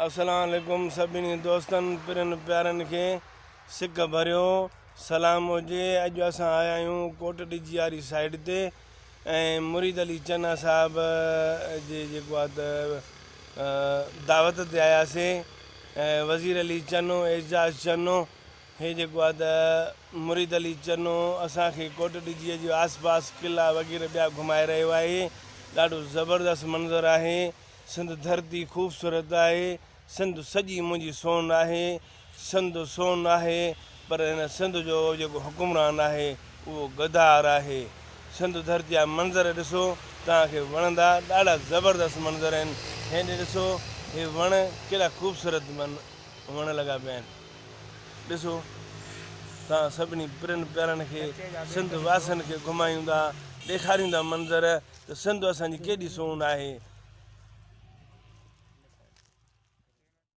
السلام عليڪم سڀني دوستن پرين پيارن کي سڪ ڀريو سلام هجي اڄ اسان آيا آهيون ڪوٽ ڏجي واري سائيڊ تي ۽ مريد علي چنا صاحب جي جيڪو آ ته دعوت تي آياسي ۽ وزير علي چنو اعجاز چنو هي جيڪو آ ته مريد علي چنو اسان کي ڪوٽ ڏجي جي آس پاس قلعا وغيره ٻيا گهمائي رهيو آهي ڏاڍو زبردست منظر آهي سنڌ ڌرتي خوبصورت آهي، سنڌ سڄي منهنجي سون آهي، سنڌ سون آهي پر هن سنڌ جو جيڪو حڪمران آهي اهو غدار آهي. سنڌ ڌرتي جا منظر ڏسو توهان کي وڻندا ڏاڍا زبردست منظر آهن هيڏي ڏسو هي وڻ ڪيڏا خوبصورت وڻ لڳا پيا آهن ڏسو توهان سڀني پرين پيارن کي سنڌ واسين کي گهمايون ٿا ڏيکاريون ٿا منظر ته سنڌ اسان جي ڪيڏي سون آهي.